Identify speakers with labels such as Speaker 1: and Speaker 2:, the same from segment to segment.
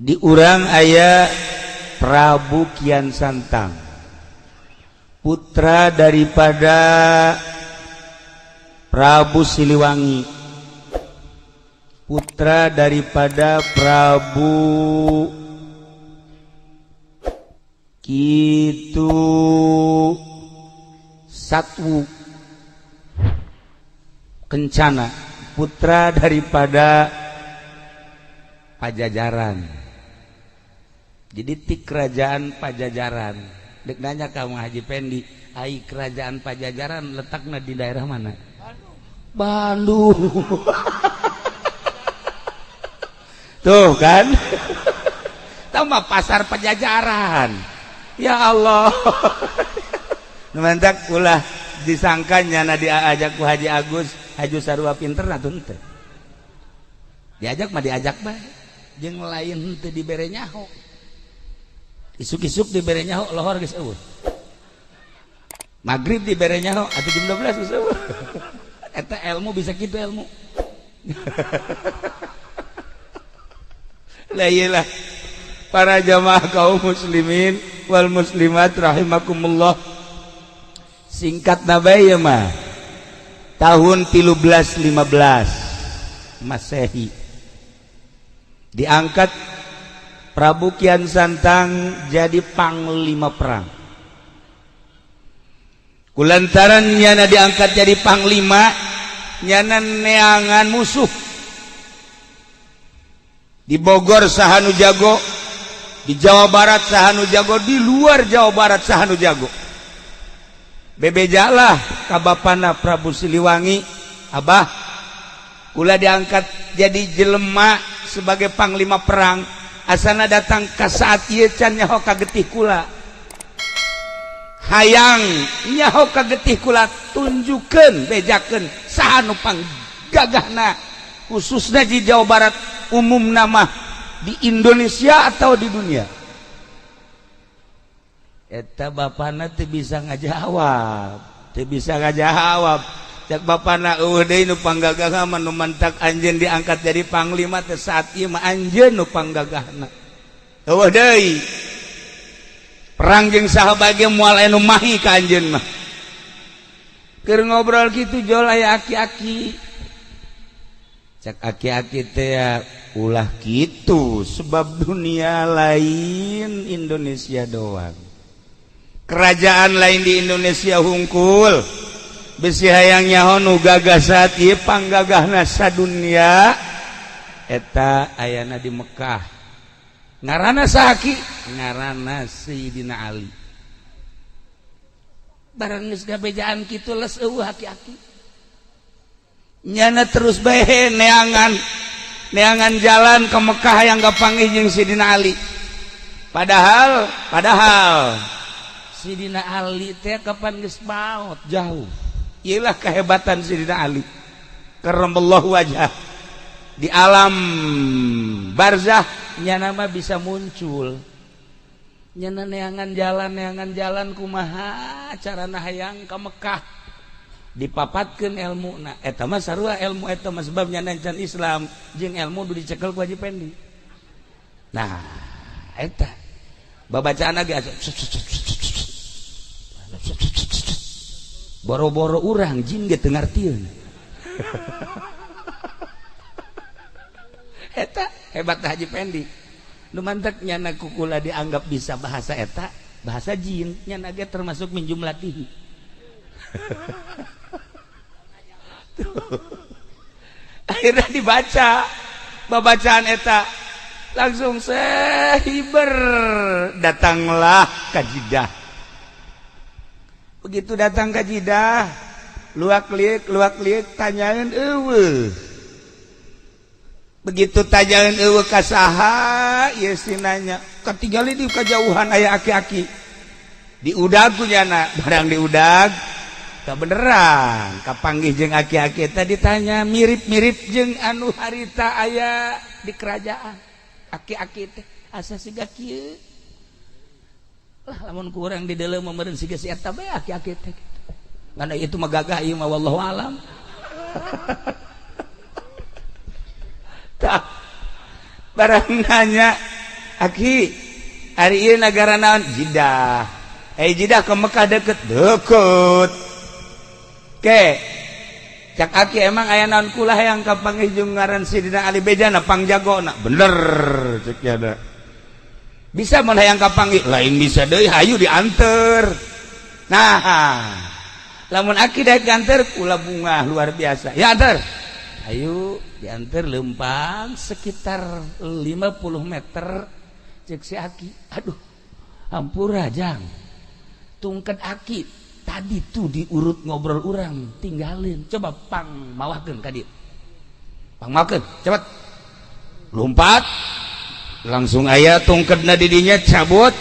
Speaker 1: Di urang aya Prabu Kian Santang, putra daripada Prabu Siliwangi, putra daripada Prabu Kitu Satwu Kencana, putra daripada Pajajaran. Jadi ti kerajaan Pajajaran. Dek nanya kamu Haji Pendi, ai kerajaan Pajajaran letaknya di daerah mana? Bandung. Tuh kan? Tambah pasar Pajajaran. Ya Allah. Mantak ulah disangkanya na diajak ku Haji Agus, Haji sarua pinter atuh henteu. Diajak mah diajak bae. Jeung lain henteu dibere nyaho. Isuk-isuk dibere nyaho lohor geus eueuh. Magrib dibere nyaho atuh jam 12 geus eueuh. Eta ilmu bisa kitu ilmu. Lah iyalah para jamaah kaum muslimin wal muslimat rahimakumullah. Singkat nabai ya mah. Tahun 1315 Masehi diangkat Prabu Kian Santang jadi panglima perang. Kulantaran nyana diangkat jadi panglima, nyana neangan musuh. Di Bogor sahanu jago, di Jawa Barat sahanu jago, di luar Jawa Barat sahanu jago. Bebejalah ka bapana Prabu Siliwangi, abah kula diangkat jadi jelema sebagai panglima perang, asana datang ka saat ieu can nyaho ka getih kula. Hayang nyaho ka getih kula, tunjukkeun bejakeun saha nu panggagahna, khususna di Jawa Barat, umumna mah di Indonesia atau di dunia. Eta bapana teu bisa ngajawab, teu bisa ngajawab. Cek bapana eueuh deui nu panggagahna mah nu mantak anjeun diangkat jadi panglima teh saat ieu mah anjeun nu panggagahna. Eueuh deui. Perang jeung saha bae moal aya nu mahi ka anjeun mah. Keur ngobrol kitu jol aya aki-aki. Cek aki-aki teh ulah kitu sebab dunia lain Indonesia doang. Kerajaan lain di Indonesia hungkul. Besi hayang nyaho nu gagah saat ieu panggagahna sadunia eta ayana di Mekah. Ngaranna saha ki? Ngaranna Sayyidina Ali. Barang geus gabejaan kitu les eueuh aki-aki. Nyana terus bae neangan neangan jalan ke Mekah yang kapanggih jeung Sayyidina Ali. Padahal Sidina Ali teh kapan geus maot jauh. Iyalah kehebatan Sidina Ali. Karramallahu wajah. Di alam barzah nyana mah bisa muncul. Nyana neangan jalan kumaha carana hayang ka Mekah. Dipapatkeun ilmuna. Eta mah sarua ilmu eta mah sebab nyana can Islam jeung ilmu du dicekel ku Haji Pendi. Nah, eta babacaan ge boro-boro urang jin ge teu ngartieun. Eta hebat Haji Pendi. Nu mantak nyana kukula dianggap bisa bahasa eta, bahasa jin, nyana ge termasuk min jumlatihi. Akhirnya dibaca babacaan eta langsung sehiber datanglah ka Jeddah. Begitu datang ke Jeddah, luak liuk tanyain eueuh. Begitu tanyain eueuh ka saha, ieu si nanya. Katingali di kajauhan aya aki-aki. Diudag ku nyana, barang diudag teu beneran kapanggih jeung aki-aki eta ditanya mirip-mirip jeung anu harita aya di kerajaan. Aki-aki teh asa siga kieu. Lah lamun kurang di dalam meureun siga si eta bae aki-aki teh kitu. Ngan itu mah gagah ieu mah wallahu alam. Tah barang nanya Aki ari ieu nagara naon? Jidah. Eh, Jidah ke Mekah deket? Deket. Ke cak aki emang aya naon? Kula hayang kapanggih jeung ngaran Sidina Ali, bejana pangjagona. Bener cek nyana. Bisa mun hayang kapanggih? Lain bisa deui, hayu dianter. Nah, lamun aki daek nganter kula bungah luar biasa. Ya anter. Ayo diantar, lempang sekitar 50 meter, cek si aki, "Aduh, hampura jang, tungket aki tadi tuh diurut ngobrol urang tinggalin, coba pang mawakeun ka dieu, pang mawakeun cepet." Lompat langsung aya tungketna didinya, cabut,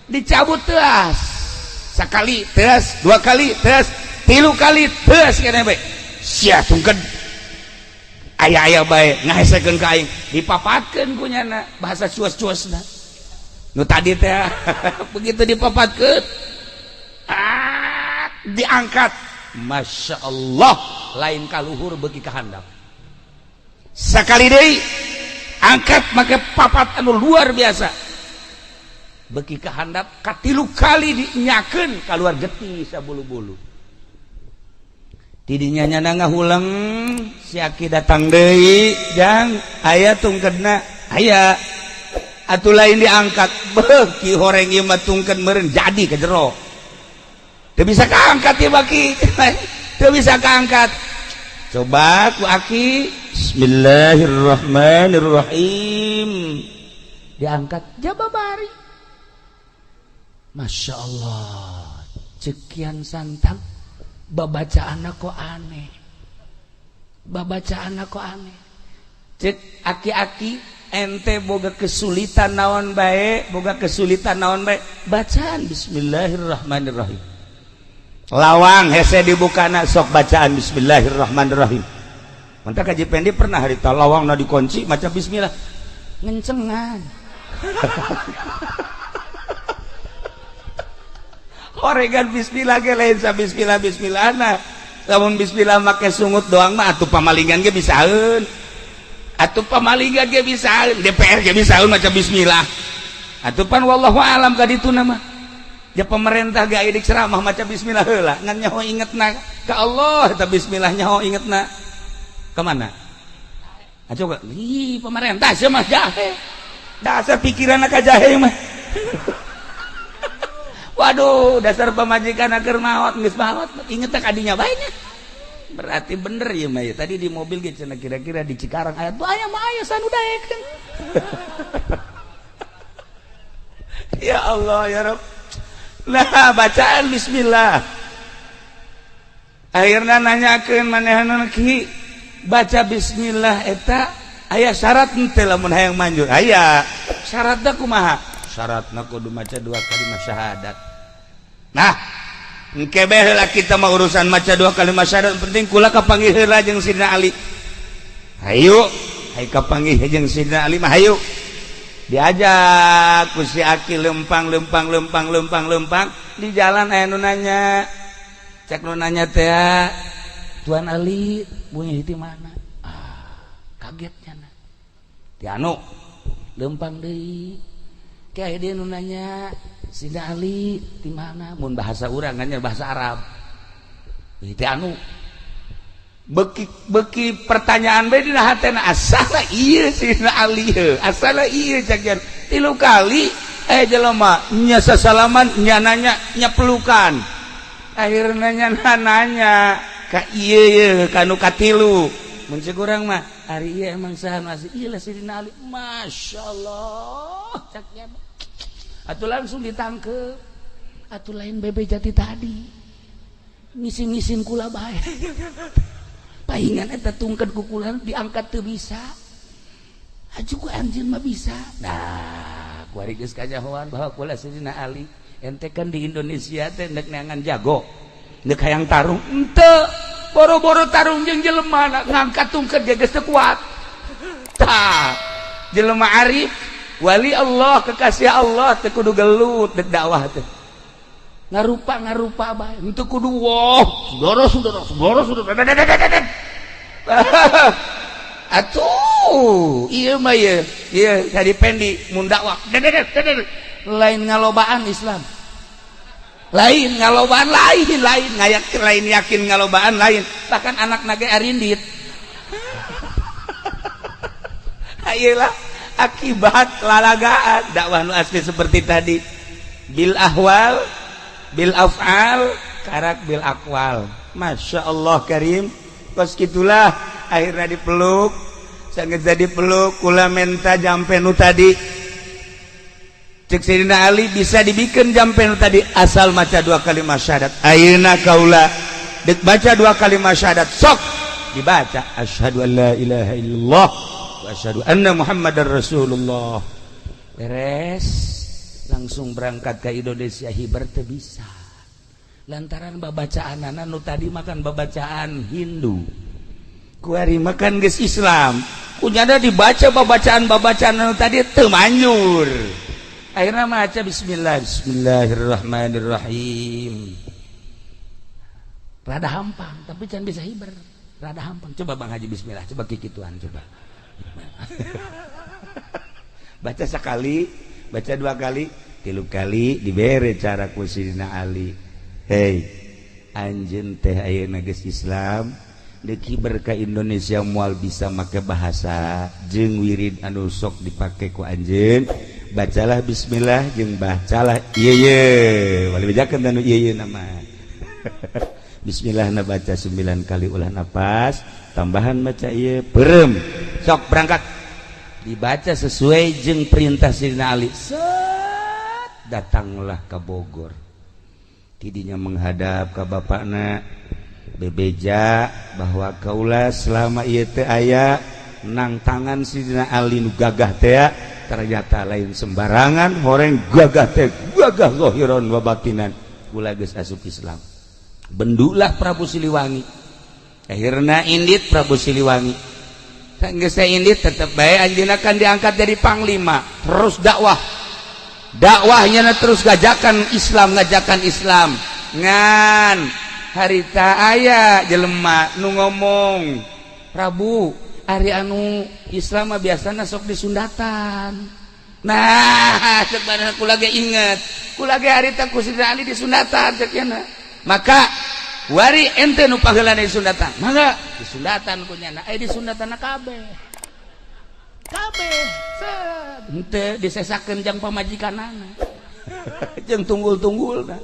Speaker 1: dicabut teas sekali, teas dua kali, teas tilu kali, teas kene bae sia tungket aya-aya bae ngahesekeun ka aing, dipapatkeun ku nyana bahasa cuas-cuasna nu tadi teh. Begitu dipapatkeun, ah, diangkat, Masya Allah, lain kaluhur beuki ka handap. Sekali deui angkat make papat anu luar biasa, beuki ka handap. Katilu kali dinyakeun, keluar getih sabulu-bulu. Tidinya nyana ngahuleng. Si aki datang deui, "Jang, aya tungkedna?" "Aya." Atuh lain diangkat, beuki horeng ieu mah tungked meureun jadi ke jero, teu bisa kaangkat ieu, baki teu bisa kaangkat. Coba ku aki, "Bismillahirrahmanirrahim." Diangkat jababari. Masya Allah, cek Kian Santang, babacaan kok aneh, babacaan kok aneh. Cek aki-aki, "Ente boga kesulitan naon bae, boga kesulitan naon bae, bacaan bismillahirrahmanirrahim. Lawang hese dibukana, sok bacaan bismillahirrahmanirrahim." Mantap Kaji Pendi pernah harita lawang na dikunci, maca bismillah ngencengan. Oregan bismillah ge lain sa bismillah bismillah. Nah, lamun bismillah make sungut doang mah atuh pamalingan ge bisaeun, atuh pamalingan ge bisaeun, DPR ge bisaeun maca bismillah atuh. Pan wallahu alam ka ditu mah ya, pemerintah ge aya ceramah maca bismillah heula, ngan nyaho ingetna ka Allah eta bismillah, nyaho ingetna ka mana? Ah, coba ih, pemerintah sia mah jahe, dasar pikiranna ka jahe mah. Waduh, dasar pamajikan agar maot, geus maot inget tak kadinya bae nya. Berarti bener ya mah ya. Tadi di mobil gitu cenah, kira-kira di Cikarang aya tuh, aya mah aya sanu daekeun. Ya Allah ya Rabb. Nah, bacaan bismillah. Akhirnya nanyakeun manehna, "Ki, baca bismillah eta aya syarat henteu lamun hayang manjur?" "Aya." "Syaratna kumaha?" "Syaratna kudu maca dua kalimat syahadat." Nah, engke bae heula kita mah urusan maca dua kalimat syahadat, penting kula kapanggih heula jeung Sidina Ali. Hayu, hayu kapanggih jeung Sidina Ali mah hayu. Diajak ku si aki lempang lempang lempang lempang lempang, di jalan aya nu nanya. Cek nu nanya teh, "Tuan Ali bunyi di mana?" Ah, kagetnya na. Ti anu lempang deui. Kayak dia nu nanya, "Sidina Ali di mana?" Mun bahasa urang kan bahasa Arab. Ti anu beki beki pertanyaan bae dina hatena, asala ieu Sidina Ali heuh, asala ieu cakian. Tilu kali eh jelema nya sasalaman, nya nanya, nya pelukan. Akhirnya nya nanya ka ieu ye ka nu katilu. Mun ceuk urang mah, "Ari ieu emang saha masih?" "Ieu lah Sidina Ali." Masyaallah cak nya. Atuh langsung ditangkep. Atuh lain bebe jati tadi. Ngisin-ngisin kula bae. Paingan eta tungket ku kula diangkat teu bisa. Aju ku anjeun mah bisa. Nah, kuari geus kanyahoan bahwa kula Sidina Ali. Ente kan di Indonesia teh nek neangan jago. Nek hayang tarung henteu. Boro-boro tarung jeung jelema, ngangkat tungket ge geus teu kuat. Tah, jelema arif, wali Allah, kekasih Allah teu kudu gelut dek dakwah teh. Ngarupa ngarupa bae, henteu kudu wah, saudara saudara saudara saudara. Atuh Iya mah ieu. Ieu tadi pendi mun dakwah. Lain ngalobaan Islam. Lain ngalobaan lain lain ngayak lain yakin ngalobaan lain. Bahkan anak nage arindit. Ayelah akibat lalagaan dakwah nu asli seperti tadi. Bil ahwal, bil af'al, karak bil aqwal. Masya Allah karim. Kos gitulah akhirnya dipeluk. Sangat jadi peluk kula menta jampe nu tadi. Cek Sayyidina Ali bisa dibikin jampe nu tadi asal maca dua kalimat syahadat. Ayeuna kaula dek baca dua kalimat syahadat sok dibaca asyhadu an la ilaha illallah wa asyhadu anna muhammadar rasulullah. Beres langsung berangkat ke Indonesia hiber teu bisa. Lantaran babacaanana nu tadi makan babacaan Hindu. Kuari makan geus Islam. Kunyada dibaca babacaan-babacaan nu tadi teu manjur. Akhirnya maca bismillah bismillahirrahmanirrahim. Rada hampang tapi can bisa hiber. Rada hampang. Coba Bang Haji bismillah, coba kikituan coba. Baca sekali, baca dua kali, tilu kali dibere cara ku Sidina Ali. Hei, anjeun teh ayeuna geus Islam, deuk hiber ka Indonesia moal bisa make bahasa jeung wirid anu sok dipake ku anjeun. Bacalah bismillah jeung bacalah ieu ye. Wali bejakeun anu ieu ye nama. Bismillah na baca 9 kali ulah napas, tambahan baca ieu peureum. Sok berangkat. Dibaca sesuai jeung perintah Sidina Ali. Set datanglah ke Bogor. Tidinya menghadap ke bapakna bebeja bahwa kaula selama ieu teh aya nang tangan Sidina Ali nu gagah teh ternyata lain sembarangan horeng gagah teh gagah zahiran wa batinan kula geus asup Islam. Bendulah Prabu Siliwangi. Akhirna indit Prabu Siliwangi. Geus indit tetep bae anjeunna kan diangkat jadi panglima, terus dakwah. Dakwahnya terus ngajakan Islam, ngajakan Islam. Ngan harita aya jelema nu ngomong, Prabu, ari anu Islam mah biasana sok disundatan. Nah, sebenarnya kula ge inget, kula ge harita ku Sidina Ali disundatan cek nya. Maka wari ente nu paheulana disundatan. Mangga disundatan ku nyana, disundatanna kabeh. Kabeh. Set henteu disesakeun jang pamajikanana. Jeung tunggul-tunggulna.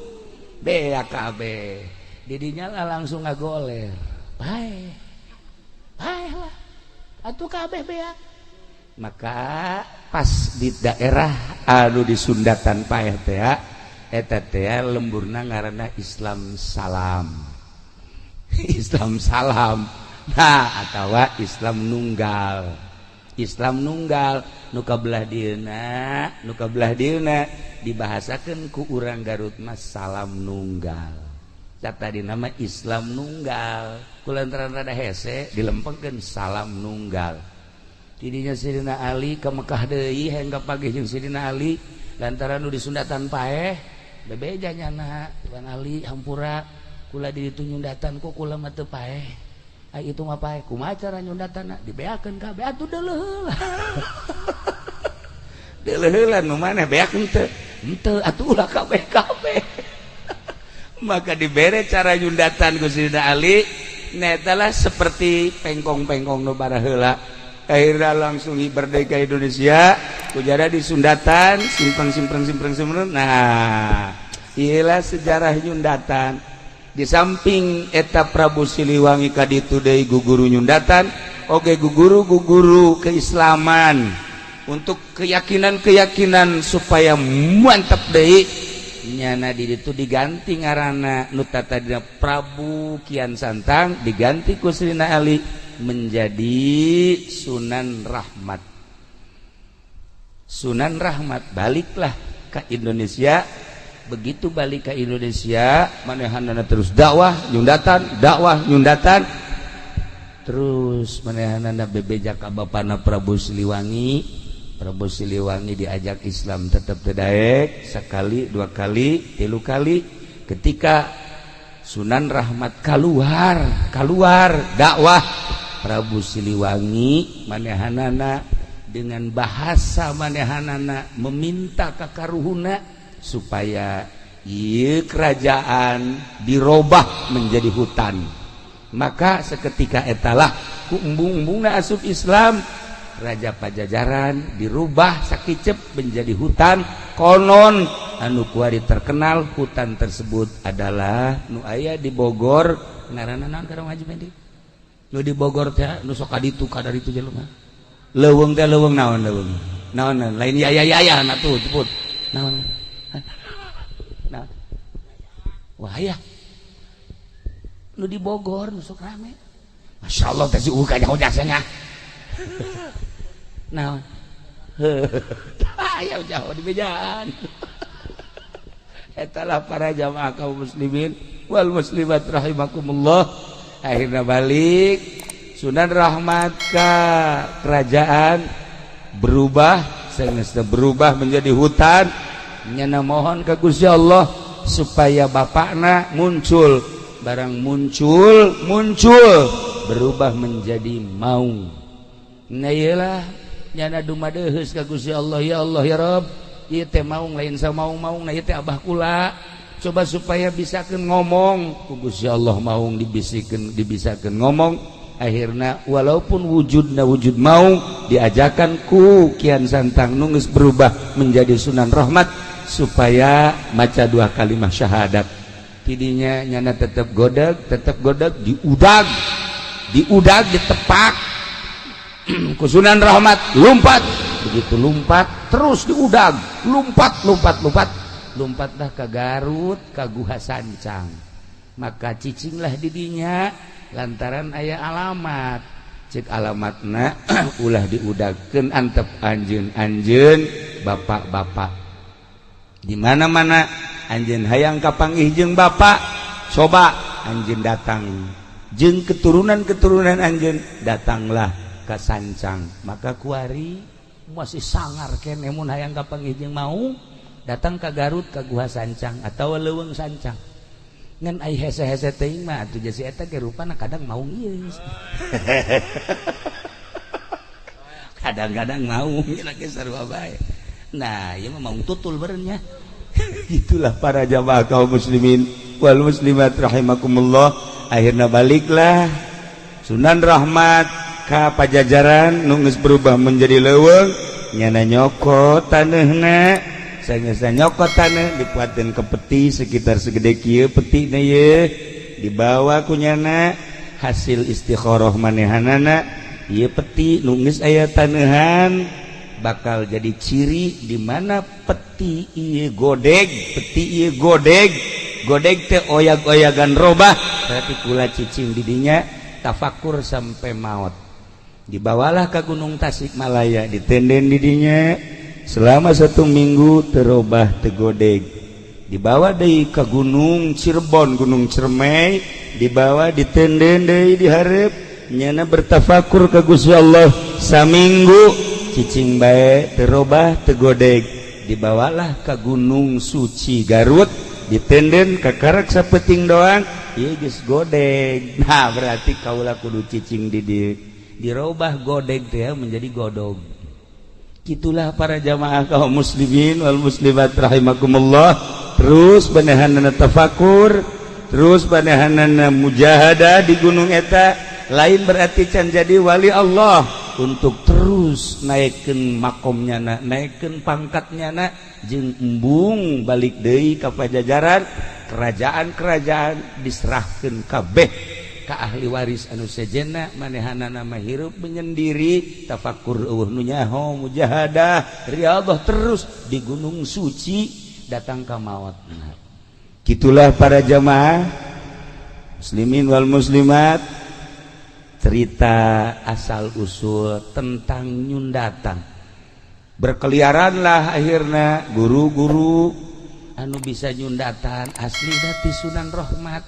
Speaker 1: Bea kabeh. Didinya lah langsung ngagoler. Bae. Bae lah. Atuh kabeh bea. Maka pas di daerah anu disundatan paeh teh eta teh lemburna ngaranna Islam Salam. Islam Salam. Nah, atawa Islam Nunggal. Islam Nunggal nu kabelah dieuna, nu kabelah dieuna dibahasakeun ku urang Garut mah Salam Nunggal. Tadi nama Islam Nunggal. Kulantaran rada hese dilempengkeun Salam Nunggal. Tidinya Sidina Ali ke Mekah deui hayang kapagih jeung Sidina Ali lantaran nu disundatan paeh bebeja nyana Tuan Ali hampura kula di ditu nyundatan kok kula mah teu paeh. Ai itu mah paeh kumaha cara nyundatanna dibeakeun kabeh atuh deuleuh heula. Deuleuh heula nu maneh beak henteu. Henteu atuh ulah kabeh kabeh. Maka dibere cara nyundatan ku Sidina Ali netalah seperti pengkong-pengkong nu baraheula. Akhirnya langsung merdeka Indonesia kujara disundatan simpreng-simpreng simpreng-simpreng. Nah, iyalah sejarah nyundatan. Di samping eta Prabu Siliwangi kaditu deui guguru nyundatan, oge guguru-guguru keislaman untuk keyakinan-keyakinan supaya mantap deui nyana di ditu diganti ngaranna nu tadina Prabu Kian Santang diganti ku Sidina Ali menjadi Sunan Rahmat. Sunan Rahmat baliklah ke Indonesia. Begitu balik ke Indonesia manehanana terus dakwah nyundatan, dakwah nyundatan. Terus manehanana bebeja ka bapana Prabu Siliwangi. Prabu Siliwangi diajak Islam tetap teu daek sekali, dua kali, tilu kali. Ketika Sunan Rahmat keluar, keluar dakwah Prabu Siliwangi manehanana dengan bahasa manehanana meminta ka karuhuna supaya ieu kerajaan dirobah menjadi hutan. Maka seketika etalah ku embung-embungna asup Islam, Raja Pajajaran dirubah sakicep menjadi hutan. Konon anu kuari terkenal hutan tersebut adalah nu aya di Bogor, ngaranna naon karang Haji Mendi? Nu di Bogor teh nu sok kaditu kadaritu jelema. Leuweung teh leuweung naon leuweung? Naon lain ya ya ya na tuh jemput. Naon? Naon? Wah ya. Nu di Bogor nu sok rame. Masya Allah teh si uka jauh jasanya. Naon? Aya jauh di bejaan. Etalah para jamaah kaum muslimin wal muslimat rahimakumullah. Akhirnya balik Sunan Rahmat ke kerajaan berubah, sehingga berubah menjadi hutan. Nyana mohon ke Gusti Allah supaya bapakna muncul, barang muncul muncul berubah menjadi maung. Nah iyalah nyana dumadeheus ka Gusti Allah, ya Allah ya Rabb, ieu teh maung lain samaung-maung, nah ieu teh abah kula, coba supaya bisakeun ngomong. Ku Gusti Allah maung dibisikeun, dibisakeun ngomong. Akhirna walaupun wujudna wujud maung, diajakan ku Kian Santang nu geus berubah menjadi Sunan Rahmat supaya maca dua kalimat syahadat. Tidinya nyana tetap godeg, tetap godeg, diudag diudag, ditepak ku Sunan Rahmat, lompat. Begitu lompat terus diudag, lompat lompat lompat, lompatlah ke Garut, ke Guha Sancang. Maka cicinglah didinya lantaran aya alamat. Cek alamatna ulah diudagkeun, antep anjeun anjeun bapak-bapak di mana-mana anjeun hayang kapanggih jeung bapak, coba anjeun datang jeung keturunan-keturunan anjeun, datanglah ke Sancang. Maka kuari masih sangar kene mun hayang kapanggih jeung mau datang ke Garut, ke Guha Sancang atau Leuweung Sancang. Ngan ai hese-hese teuing mah atuh jasi eta ge rupana kadang maung ieu. Kadang-kadang maung lagi sarua bae. Nah, ieu mah maung tutul beureunya. Itulah para jamaah kaum muslimin wal muslimat rahimakumullah. Akhirnya baliklah Sunan Rahmat ka Pajajaran nu geus berubah menjadi leuweung, nyana nyokot taneuhna, sanggeus nyokot taneuh dipuateun ke peti sekitar segede kieu petina ye, dibawa ku nyana hasil istikharah manehanana, ieu peti nu geus aya taneuhan bakal jadi ciri di mana peti ieu godeg, peti ieu godeg, godeg teh oyag-oyagan robah, berarti kula cicing didinya tafakur sampai maut. Dibawalah ke Gunung Tasikmalaya, ditenden didinya selama satu minggu terobah tegodeg. Dibawa deui ke Gunung Cirebon, Gunung Ciremai, dibawa ditenden deui dihareup, nyana bertafakur ke Gusti Allah saminggu cicing bae terobah tegodeg. Dibawalah ke Gunung Suci Garut, ditenden kakarak sapeting doang ieu geus godeg. Nah berarti kaula kudu cicing di dieu, dirobah godeg teh menjadi godog. Itulah para jamaah kaum muslimin wal muslimat rahimakumullah. Terus banehanana tafakur, terus banehanana mujahadah di gunung eta, lain berarti can jadi wali Allah, untuk terus naikkeun makomnya na, naikkeun pangkatnya na, jeung embung balik deui ka Pajajaran, kerajaan-kerajaan diserahkeun kabeh ka ahli waris anu sejenna. Manehanana mah hirup menyendiri, tafakur eueuh nu nyaho, mujahadah riyadhah terus di Gunung Suci datang ka maot. Gitulah para jamaah muslimin wal muslimat, cerita asal usul tentang nyundatan. Berkeliaranlah akhirnya guru-guru anu bisa nyundatan asli dati Sunan Rahmat,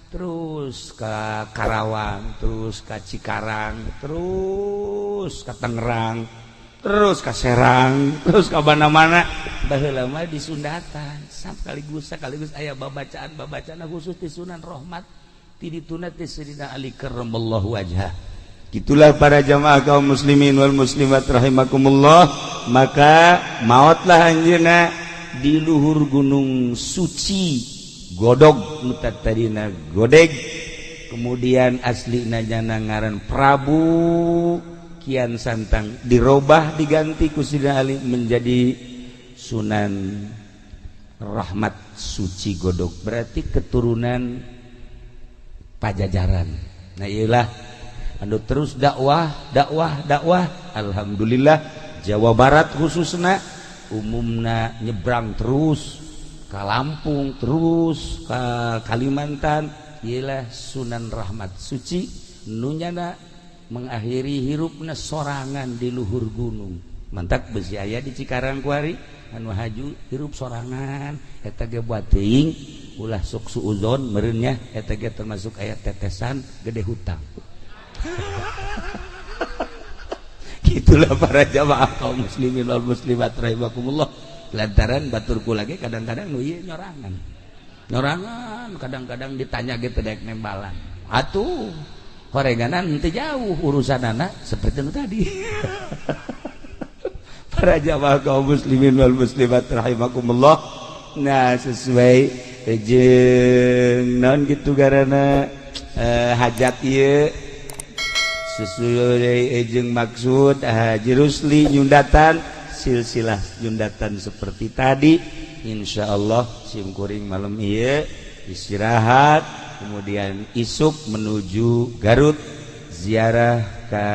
Speaker 1: terus ke Karawang, terus ke Cikarang, terus ke Tangerang, terus ke Serang, terus ke mana-mana. Baheula mah disundatan sekaligus sekaligus aya babacaan-babacaan khusus di Sunan Rahmat. Ti dituna ti Sayyidina Ali karramallahu wajhah. Itulah para jamaah kaum muslimin wal muslimat rahimakumullah. Maka maotlah anjeunna di luhur gunung suci Godog nu tadina Godeg, kemudian aslina nyana ngaran Prabu Kian Santang, dirobah diganti ku Sidina Ali menjadi Sunan Rahmat Suci Godog, berarti keturunan Pajajaran. Nah, iyalah anu terus dakwah dakwah dakwah. Alhamdulillah, Jawa Barat khususnya, umumna nyebrang terus ke Lampung, terus ke Kalimantan. Ialah Sunan Rahmat Suci nu nyana mengakhiri hirupna sorangan di luhur gunung. Mantak besi aya di Cikarang kuari anu haju hirup sorangan. Eta ge buat teuing ulah sok suuzon meureun nya, eta ge termasuk aya tetesan gede hutang. Itulah para jamaah kaum muslimin wal muslimat rahimakumullah. Lantaran baturku lagi kadang-kadang nu ieu nyorangan nyorangan, kadang-kadang ditanya gitu dek nembalan atuh horenganan henteu jauh urusan anak seperti itu tadi. Para jamaah kaum muslimin wal muslimat rahimakumullah. Nah, sesuai jeung naon gitu garana hajat ieu, sesuai jeung maksud Haji Rusli nyundatan silsilah nyundatan seperti tadi. Insya Allah simkuring malam ieu istirahat, kemudian isuk menuju Garut ziarah ke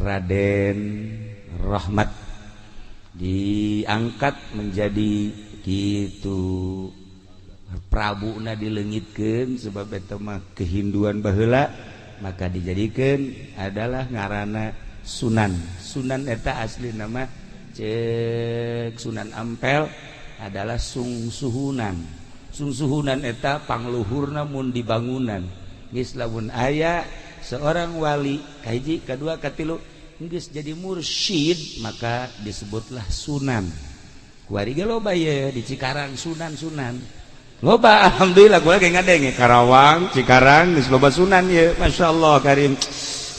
Speaker 1: Raden Rahmat, diangkat menjadi gitu Prabuna dileungitkeun sebab eta mah kehinduan baheula, maka dijadikan adalah ngarana Sunan. Sunan eta asli nama cek Sunan Ampel adalah Sungsuhunan. Sungsuhunan eta pangluhurna mun di bangunan geus lamun aya seorang wali kahiji, kadua, katilu geus jadi mursyid, maka disebutlah Sunan. Kuari ge loba ye di Cikarang Sunan-sunan loba. Alhamdulillah, kula ge ngadenge Karawang, Cikarang geus loba sunan ye. Masyaallah karim,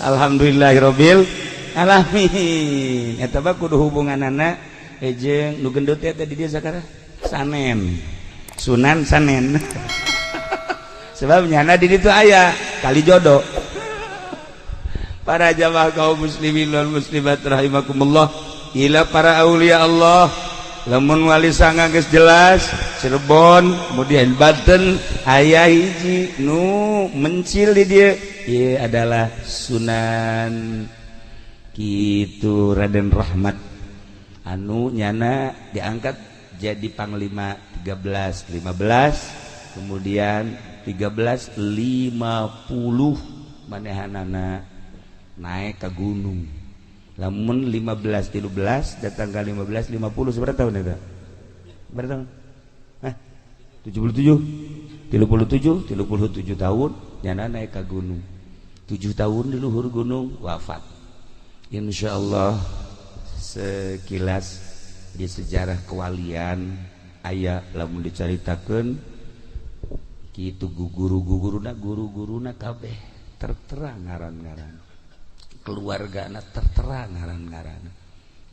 Speaker 1: alhamdulillahirabbil alamin. Eta mah kudu hubunganana jeung nu gendut teh di dieu sakara Sanen, Sunan Sanen, sebab nyana di ditu aya kali jodoh. Para jamaah kaum muslimin wal muslimat rahimakumullah, ila para aulia Allah, lamun wali sanga geus jelas Cirebon, kemudian Banten aya hiji nu mencil di dieu, ieu adalah Sunan kitu Raden Rahmat anu nyana diangkat jadi panglima 13 15, kemudian 13 50 manehanana naik ke gunung. Lamun 15 13 datang ke 15 50 seberapa tahun itu? Berapa tahun? Hah? 77 37 37 tahun nyana naik ke gunung, 7 tahun di luhur gunung wafat. Insyaallah sekilas di sejarah kewalian aya lamun dicaritakeun kitu guru-guruna guru-guruna kabeh tertera ngaran-ngaran, keluargana tertera ngaran-ngaran,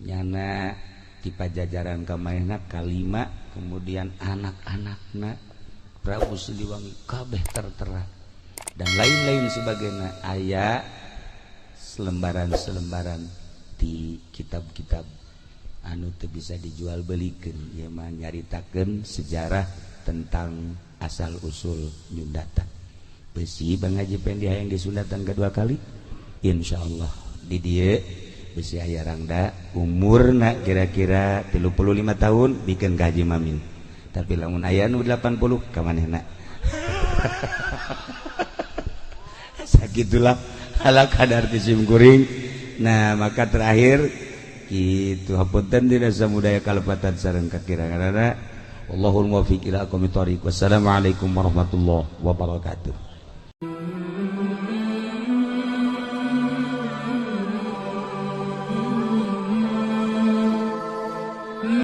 Speaker 1: nyana di Pajajaran kamaena kalima, kemudian anak-anakna Prabu Siliwangi kabeh tertera dan lain-lain sebagainya. Aya selembaran-selembaran di kitab-kitab anu teu bisa dijual belikan, ieu mah nyaritakeun sejarah tentang asal usul nyundatan. Besi Bang Haji Pendi hayang disundatan kedua kali, insyaallah di dieu besi aya rangda umurna kira-kira 35 tahun bikin ka Haji Mamin, tapi lamun aya nu 80 ka manehna. Sagitulah ala kadar sim kuring. Nah, maka terakhir kitu, hapunten dina samudaya kalepatan sareng kakiranganana. Wallahul muwaffiq ila aqwamit thoriq. Wassalamualaikum warahmatullahi wabarakatuh.